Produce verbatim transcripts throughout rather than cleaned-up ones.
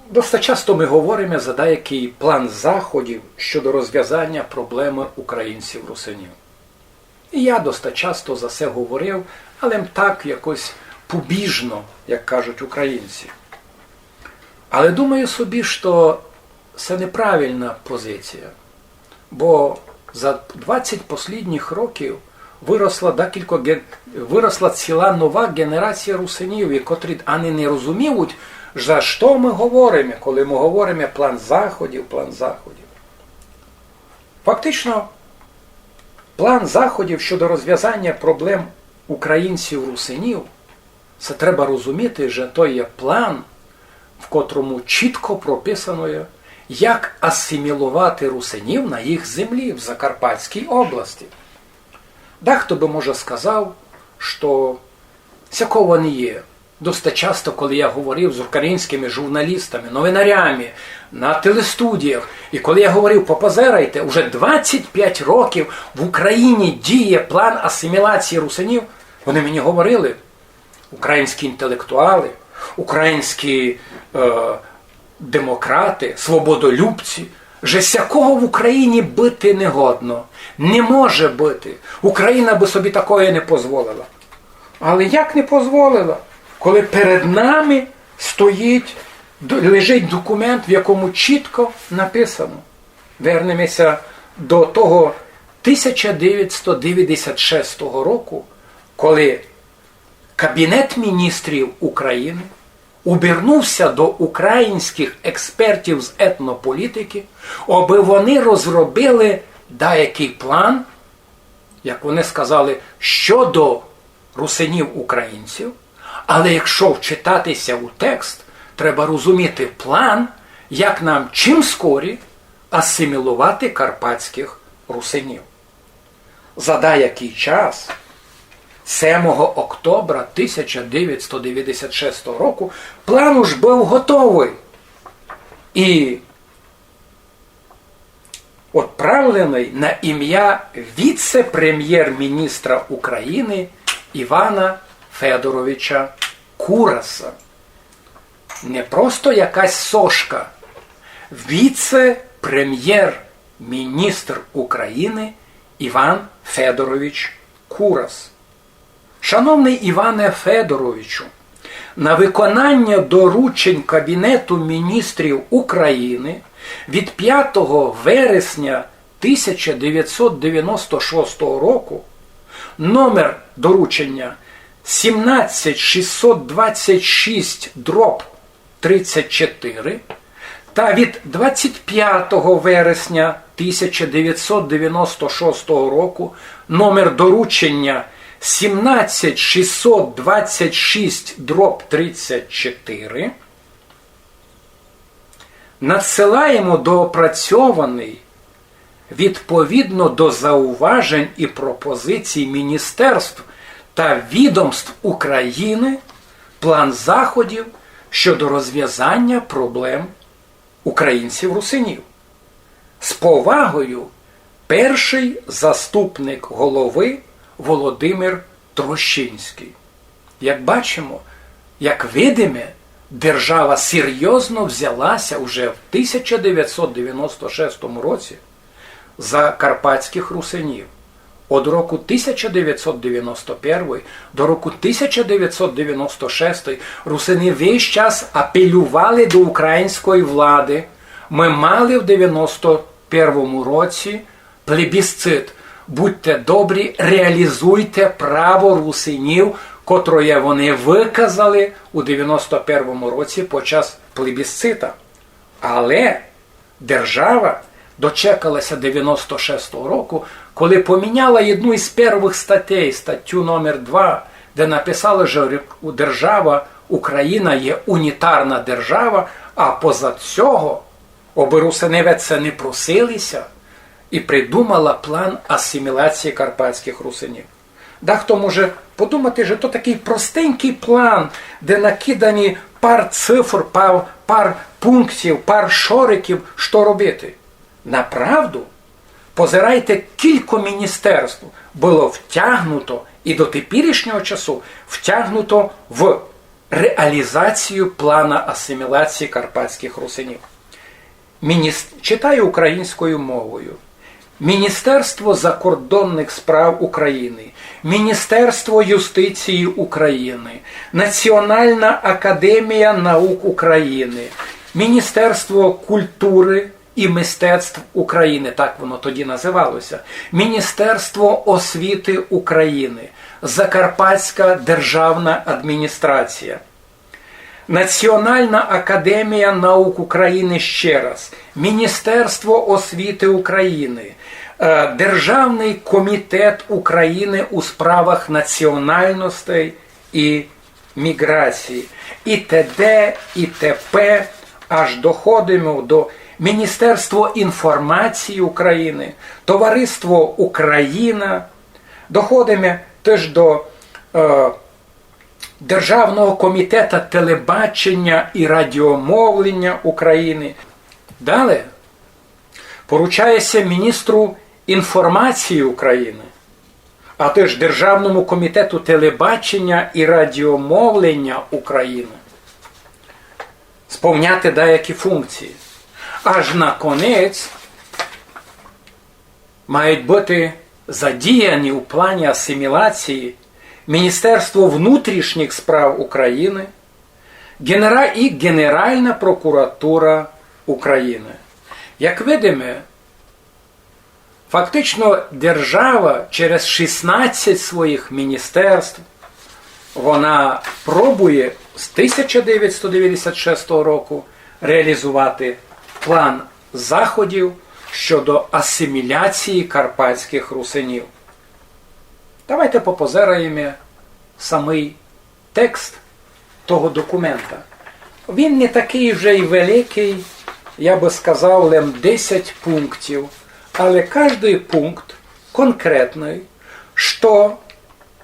Доста часто мы говориме за даякый план заходів щодо розвязаня проблемы українців-русинів. І я доста часто за се говорив, але м так якось побіжно, як кажуть українці. Але думаю собі, што се неправильна позиція. Бо за двадцять послідніх років выросла декілько ген-, выросла ціла нова ґенерація русинів, і котрі ани не розуміють, за што мы говориме, коли мы говориме план заходів, план заходів. Фактично, план заходів щодо розвязаня проблем українців-русинів, се треба розуміти, же то є план, в котрому чітко прописано є, як асиміловати русинів на їх землі в Закарпатській області. Дехто бы, може, сказав, што сякого не є. Доста часто, коли я говорив з українськыми журналістами, новинарями, на телестудіях, і коли я говорив: «Попозирайте, уже двадцять пять років в Україні діє план асимілації русинів», вони мені говорили, українські інтелектуали, українські, е, демократи, свободолюбці, же сякого в Україні быти не годно, не може быти. Україна бы собі такоє не позволила. Але як не позволила, коли перед нами стоїть, д-, лежить документ, в якому чітко написано. Вернемеся до того тисяча девятсто девятдесят шестого року, коли Кабінет міністрів України обернувся до українських експертів з етнополітики, аби вони розробили даякый план, як вони сказали, щодо русинів-українців. Але якщо вчитатися у текст, треба розуміти план, як нам чим скорі асиміловати карпатських русинів. За даякый час, семого октября тисяча девятсто девятдесят шестого року, план уж быв готовый і отправленый на імя віце-премєр-міністра України Івана Федоровича Кураса. Не просто якась сошка, віце-премєр-міністр України Іван Федорович Курас. Шановный Іване Федоровичу, на виконання доручень Кабінету міністрів України від пятого вересня тисяча девятсот девяносто шостого року, номер доручення сімнадцять шістсот двадцять шість дроб тридцять чотири, та від двадцять пятого вересня тисяча девятсот девяносто шостого року номер доручення сімнадцять шістсот двадцять шість дроб тридцять чотири, надсилаємо доопрацьований відповідно до зауважень і пропозицій міністерств та відомств України план заходів щодо розвязаня проблем українців-русинів. З повагою, першый заступник головы Володимир Трощинськый. Як бачимо, як видиме, держава серйозно взялася уже в тисяча девятсот девяносто шестому році за карпатськых русинів. Од року тисяча девятсот девяносто першый до року тисяча девятсот девяносто шестый русины весь час апелювали до української влади. Мы мали в девяносто первому році плебісцит. Будьте добрі, реалізуйте право русинів, котроє вони выказали у девяносто первому році під час плебісцита. Але держава дочекалася девяносто шестого року, коли поміняла одну із первых статей, статтю номер два, де написала, що ре-, у держава Україна є унітарна держава, а поза цього, обы русины веце не просилися, і придумала план асимілації карпатськых русинів. Дехто може подумати, що то такый простенькый план, де накидані пар цифр, пар, пар пунктів, пар шориків, што робити. Направду, позирайте, кілько міністерств было втягнуто і до теперішнього часу втягнуто в реалізацію плана асимілації карпатських русинів. Мініс-, читаю українською мовою. Міністерство закордонних справ України, Міністерство юстиції України, Національна академія наук України, Міністерство культури і мистецтв України, так воно тоді називалося, Міністерство освіти України, Закарпатська державна адміністрація, Національна академія наук України ще раз, Міністерство освіти України, е, Державний комітет України у справах національностей і міграції, і т.д., і т.п., аж доходимо до Міністерства інформації України, Товариство Україна, доходимо теж до, е, Державного комітету телебачення і радіомовлення України. Далі поручається міністру інформації України, а теж Державному комітету телебачення і радіомовлення України сповняти деякі функції. Аж наконець мають бути задіяні у плані асимілації Міністерство внутрішніх справ України, Генера-, і Генеральна прокуратура України. Як видиме, фактично держава через шістнадцять своїх міністерств, вона пробує з тисяча дев'ятсот дев'яносто шостого року реалізувати план заходів щодо асиміляції карпатських русинів. Давайте попозираємо самий текст того документа. Він не такий вже й великий, я би сказав, лем десять пунктів, але кожний пункт конкретний, що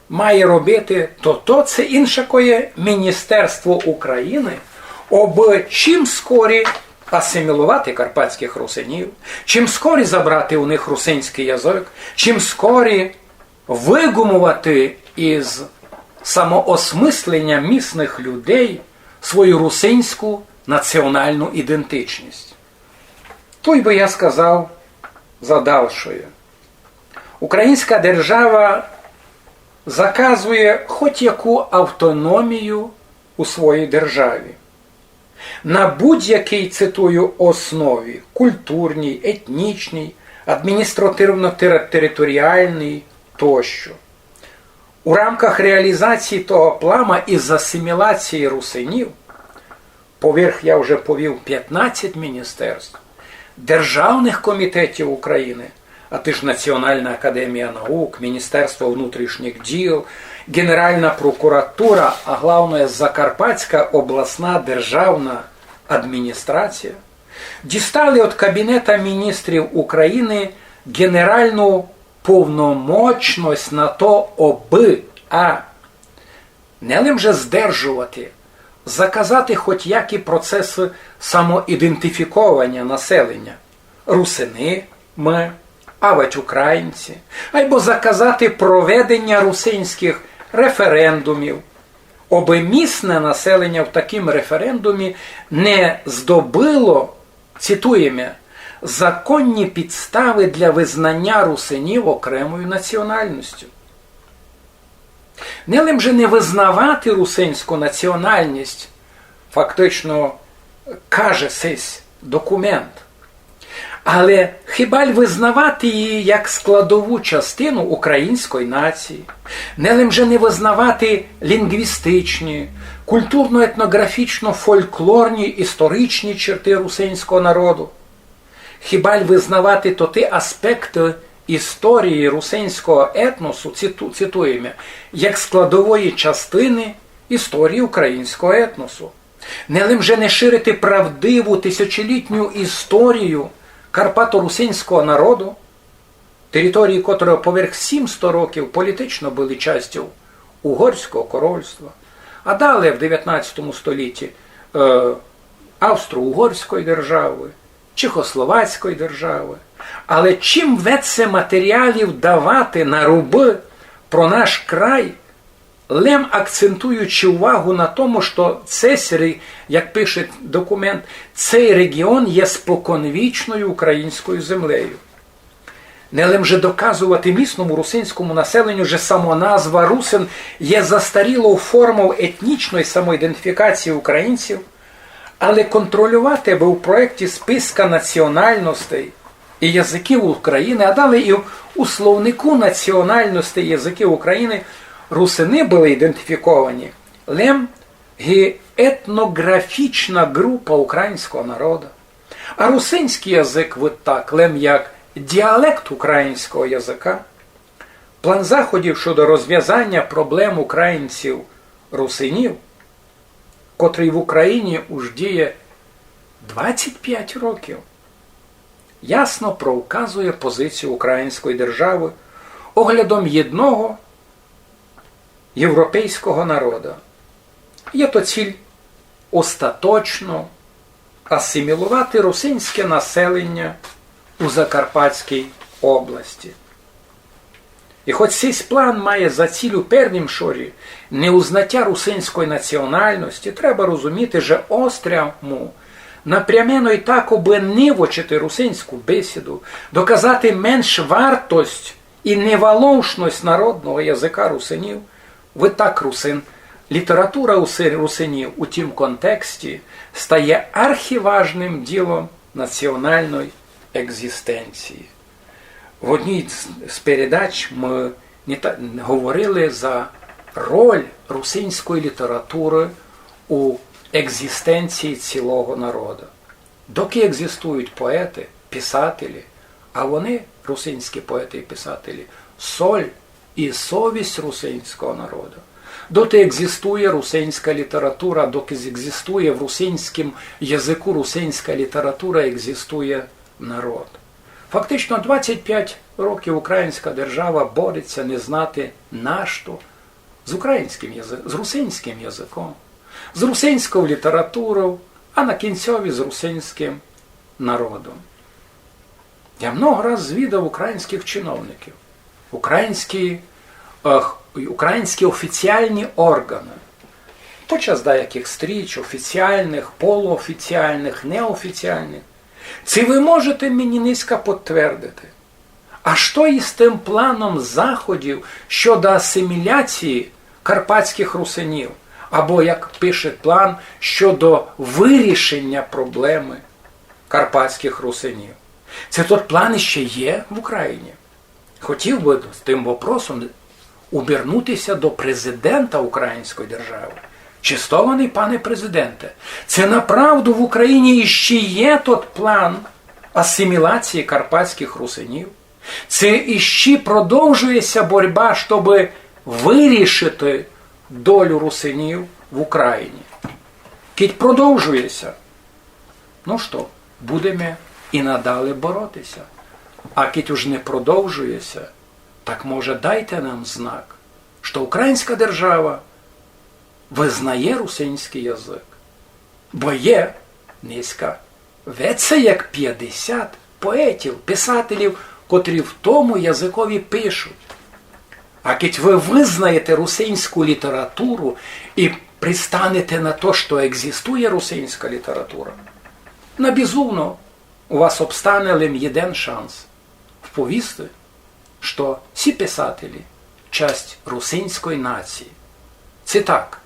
має робити то, то, це інше коє Міністерство України, обы чим скорі асиміловати карпатських русинів, чим скорі забрати у них русинський язык, чим скорі выгумовати із самоосмыслення місных людей свою русинську національну ідентичність. Туй бы я сказав за далшоє. Українська держава заказує хоть яку автономію у своїй державі. На будь-якій, цитую, основі: культурній, етнічній, адміністративно-територіальній тощо. У рамках реалізації того плана із асимілації русинів, поверх, я вже повів, п'ятнадцять міністерств, державных комітетів України, а тыж Національна академія наук, Міністерство внутрішніх діл, Генеральна прокуратура, а главноє Закарпатська обласна державна адміністрація, дістали від Кабінета міністрів України генеральну повномочность на то, обы, а, не лим же здержовати, заказати хоть які процесы самоідентифікованя населеня, русины мы, авадь українці, айбо заказати проведеня русинськых референдумів, обы місне населеня в такім референдумі не здобыло, цитуєме, законні підставы для визнаня русинів окремою національностю. Не лим же не визнавати русинську національность, фактично, каже сись документ, але хіба ль визнавати її як складову частину української нації, не лим же не визнавати лінґвістичні, культурно-етнографічно-фольклорні історичні черты русинського народу, хіба ль визнавати тоты аспекты історії русинського етносу, циту-, цитуєме, як складової частины історії українського етносу. Не лим же не ширити правдиву тисячолітню історію карпаторусинського народу, території котрого поверх сімсто років політично были частю Угорського корольства, а далі в девятнадцятому столітті, е, Австро-Угорської державы, Чехословацької державы. Але чим веце матеріалів давати на рубы про наш край, Лем акцентуючи увагу на тому, што цей ре-, як пише документ, цей реґіон є споконвічною українською землею. Не лем же доказовати місному русинському населеню, же самоназва русин є застарілою формою етнічної самоідентифікації українців, але контролювати, абы у проєкті списка національностей і языків України, а далі і у словнику національностей і языків України русины были ідентифіковані лем ги етноґрафічна ґрупа українського народа. А русинськый язык выт так, лем як діалект українського языка. План заходів щодо розвязаня проблем українців-русинів, котрый в Україні уж діє двадцять пять років, ясно проуказує позицію української державы оглядом єдного європейського народа. Є то ціль остаточно асиміловати русинське населення у Закарпатській области. І хоч сей план має за ціль у первім шорі неузнатя русинської національности, треба розуміти, же остря му напрямено і так, обы нивочити русинську бесіду, доказати меншвартость і неваловшность народного языка русинів, выт так русин, література уси-, русинів у тім контексті стає архіважным ділом національної екзистенції. В одній з, з передач мы не та-, говорили за роль русинської літературы у екзистенції цілого народа. Доки екзистують поеты, писателі, а вони, русинські поеты і писателі, соль і совість русинського народа, доти екзистує русинська література, доки екзистує в русинськім языку русинська література, екзистує народ. Фактично, двадцять пять років українська держава бореться не знати нашто з українським язы-, з русинським языком, з русинською літературою, а на кінцьові з русинським народом. Я много раз звідав українськых чиновників, українські, е, х-, українські офіціальні органы, під час деякых стріч, офіціальных, полуофіціальных, неофіціальных. Ци вы можете мені нынька підтвердити, а што із тым планом заходів щодо асиміляції карпатськых русинів, або, як пише план, щодо вирішеня проблемы карпатськых русинів? Ци тот план іщи є в Україні? Хотів бы з тым вопросом обернутися до президента української державы. Честованый пане президенте, ци направду в Україні іщи є тот план асимілації карпатськых русинів? Ци іщи продовжує ся борьба, щобы вирішити долю русинів в Україні? Кідь продовжує ся, ну што, будеме і надалі бороти ся. А кідь уж не продовжує ся, так, може, дайте нам знак, што українська держава вызнає русинськый язык. Бо є нынька веце як пятдесят поетів, писателів, котрі в тому языкові пишуть. А кідь вы вызнаєте русинську літературу і пристанете на то, што екзистує русинська література, на безумно у вас обстане лем єден шанс вповісти, што сі писателі часть русинської нації. Ци так,